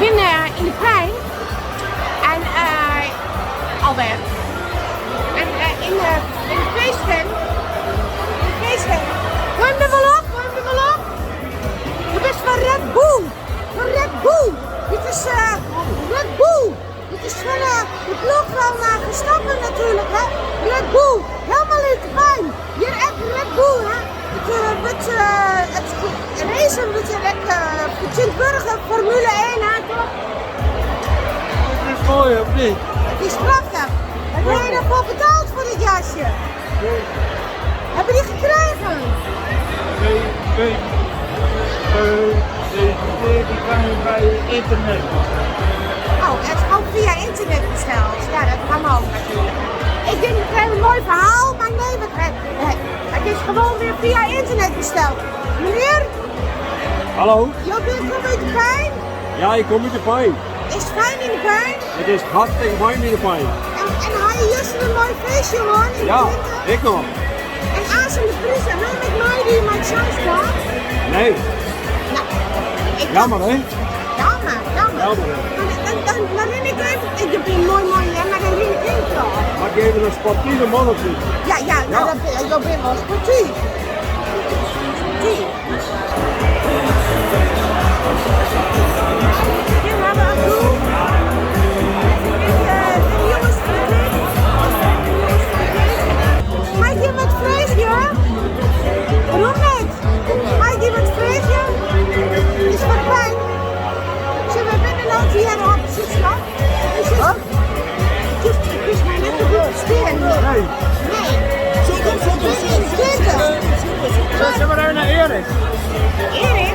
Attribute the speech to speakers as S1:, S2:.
S1: bin yn de Pein en alwer. En yn de yn de feesttent, yn de feesttent. Gooi hem der wol op, gooi hem der wol op. Do bist fan Red Bull, fan Red Bull. Dit is Red Bull. Dit is fan de ploech fan Verstappen natuerlik, hè. Red Bull, helemaal út de Pein. Hjir ek Red Bull, hè. It wurdt it racen wurdt hjir ek fertsjintwurdige, Formule 1, hè, toch?
S2: Het is mooi, of niet?
S1: Het is prachtig. Heb jij ervoor betaald voor dit jasje?
S2: Nee.
S1: Heb je die gekregen?
S2: Nee, nee. Nee, die kan je bij internet.
S1: Oh, het is ook via internet besteld. Ja, dat kan ook natuurlijk. Ik denk, ik krijg een mooi verhaal, maar nee, we krijgen, het is gewoon weer via internet besteld. Meneer?
S3: Hallo?
S1: Jo bent komt uit de Pein?
S3: Ja, ik kom uit de Pein.
S1: Is het fijn in de Pein?
S3: Het is hartstikke fijn in de Pein.
S1: En ha je juster in moai feestje hân yn de
S3: Ja,
S1: tinte?
S3: ik noch.
S1: En aanst de prizen, ha je met meidien mei it sjongspul?
S3: Nee.
S1: Nou, ik
S3: Jammer hè?
S1: Jammer, jammer.
S3: Jammer hè?
S1: Dan, dan, dan, dan rin ik even, ik ben mooi mooi hè, maar dan rin ik even troch.
S3: Mar ik even in sportive man of niet?
S1: Ja, ja, nou,
S3: Ja.
S1: dat, jo binne wol sportyf. Sportyf. Hjir hawwe we in ploech. De jongens fan de klik. De jongens fan de klik. Mei ik jim wat freegje? Waarom net? Mei ik jim wat freegje? Is foar de pijn. Sjoch, we binne no tegearre op Súdslân. It is my net te goed ferstean.
S3: Nee.
S1: Nee. Ik bin yn de tinte.
S2: Zullen we even naar Erik?
S1: Erik?